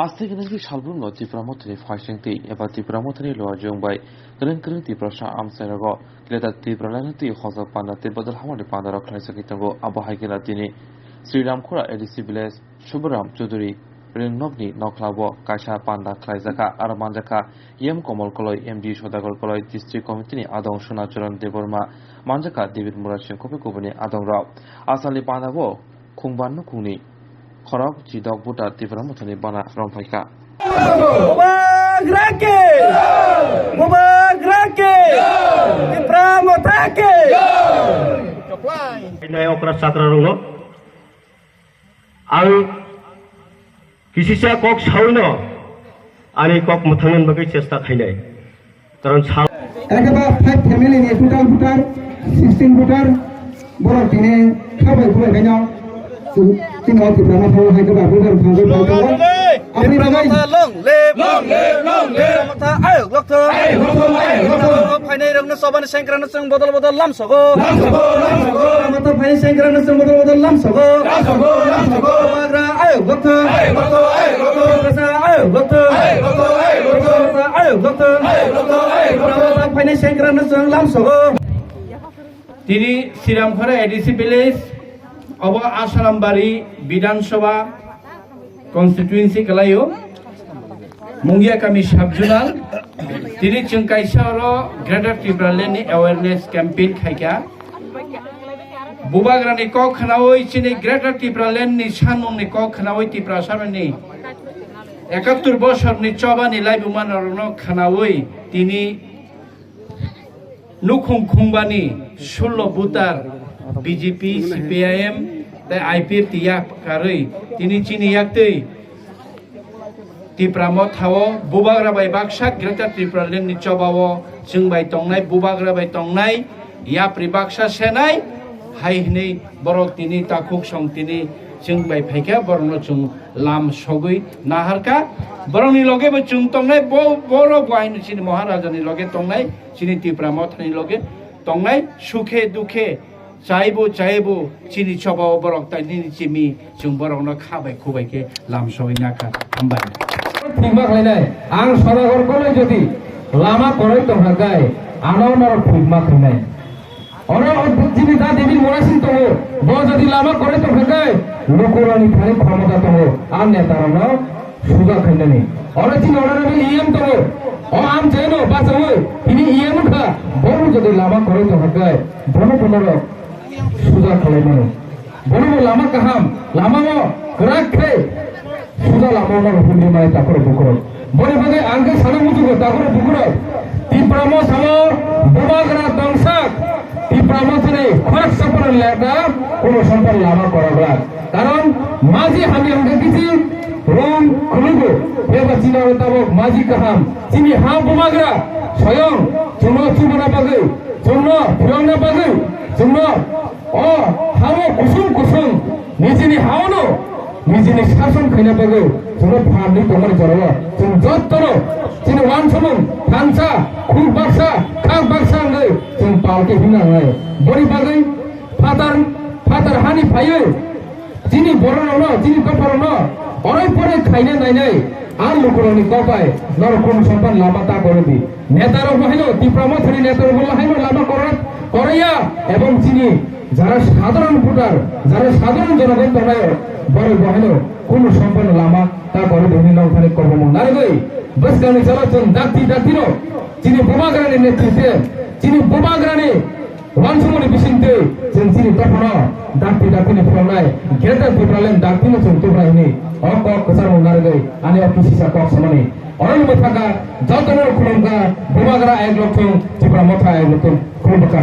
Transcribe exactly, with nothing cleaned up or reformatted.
Aswk nokni salbrumno Tipra Mothani phaisingtwi eba Tipra Mothani luajwng bai kwrwng kwrwng Tiprasa amchairogo Greater Tipraland twi hojak panda tei bodol hamani pandarok khlaijagwi tongo. Abo hai kheno tini Sri Ramkhura A D C village Subram Chaudhary Ringnokni nokhlao kaisa panda khlaijakha, aro manjakha E M Komol Koloi, M D Sodagar Koloi, District Committee ni adong Sonacharan Debbarma, manjakha David Murasing kophi kubuni adongrok. Asalni pandao khungba nukhungni khorok chidok buta Tipra Mothani bana romphaikha. Bubagra ke! Bubagra ke! Tipra Motha ke! Nai okra chakra rungno. Ang kisisa kok sawino ani kok mwthangna bagwi chesta khainai. Karon sal. Ekaba five family ni total voter, sixteen voter, borok tini khabai khubai baino tini o Tipra Motha o hai kaba voter thangwi phai tongo. Aboni bagwi Tipra Motha long live! Long live! Long live! Tipra Motha ayuk lokthung! Ayuk lokthung! Ayuk lokthung! Phainai rokno chobani sengkrakno chwng bodol bodol lam sogo. Lam sogo! Lam sogo! Tipra Motha phainai sengkrakno chwng bodol bodol lam sogo. Lam sogo! Lam sogo! Bubagra ayuk lokthung! Ayuk lokthung! Ayuk lokthung! Tiprasa ayuk lokthung! Ayuk lokthung! Ayuk lokthung! Tipra Motha ayuk lokthung! Ayuk lokthung! Ayuk lokthung! Tipra Motha phainai sengkrakno chwng lam sogo. Tini Sri Ramkhura A D C village, obo Asaram Bari Bidhan Sabha constituency kalaio, Mungia Kami sub zonal. Tini chwng kaisa oro Greater Tipraland ni awareness campaign khaikha. Bubagra ni kok khnaui, chini Greater Tipraland ni sanmung ni kok khnaui, Tiprasa ni ekattor bosor ni choba ni laibuma norokno khnaui tini nukhung khungbani sullo butar B J P, C P I M tei I P F T yak karwi tini chini yaktwi Tipra Mothao Bubagra bai baksa Greater Tipraland ni chobao chwng bai tongnai, Bubagra bai tongnai, yapri baksa senai hai hwnwi borok tini takhuk song tini chwng bai phaikha, borokno chwng lam sogwi naharkha. Borokni loge bo chwng tongnai, bo, borok bo haino chini Maharaja ni loge tongnai, chini Tipra Motha ni loge tongnai, sukhe dukhe chaibo chaibo chini chobao borok tai nini chimi chwng borokno kha bai khu bai khe lam sogwi nakha. Hambai. Thikma khlainai, ang Sodagar Koloi jodi lama koroi tongkha kai, ano norok thikma khlainai. Oro o chini da David Murasing tongo, bo jodi lama koroi tongkha kai, lukurokni thani khomota tongo, a netarokno suja khainani. Oro chini honorable E M tongo, o amchaino bachaui, tini E M wngkha, bono jodi lama koroi tongkha kai, bono bonorok suja khlaimano. Bono bo lama kaham, lama o kwrak khe suja lama o no himri mai takhoro bukhoro. Boni bagwi ang khe sana muchugo takhoro bukhoro. Tipra Mothao Bubagra tongsak, Tipra Mothani khoroksa phano lekha kuno sompor lama korokla. Karon maji hamya hwnkhe kisi rung khulugo. Beba chini oro tabok maji kaham. Chini ha Bubagra soyong chwngno chubana bagwi, chwngno phiyokna bagwi, chwngno o hao kusung kusung nijini haono nijini sason khaina bagwi chwngno phalni tongmani jorao chwng jottono chini wansukmung thansa, khuk baksa, khak baksa wngwi chwng pal khe himna wngnai. Boni bagwi phatar, phatar hani phaiwi chini bororokno, chini dopharokno orai porai khaina nainai, a lukurokni kok bai norok kunu somphan lama ta korwi di. Netarok bo haino Tipra Mothani netarok bo haino lama korwi, korwi ya, ebong chini jara sadharon voter, jara sadharon jonogon tongnai, borok bo haino kunu somphan lama ta korwi di hwnwi nokthani kobongma narwgwi bwskangni salo chwng dakti daktino chini Bubagrani netritwe, chini Bubagrani wansukmani bisingtwi chwng chini dophano dakti daktini phwrwngnai Greater Tipraland daktino chwng tubra hwnwi o kok kwcharo narwgwi ani o kisisa kok samani. Oroni mwthaka jotono khulumkha, Bubagra ayuk lokthung, Tipra Motha ayuk lokthung, khulumkha.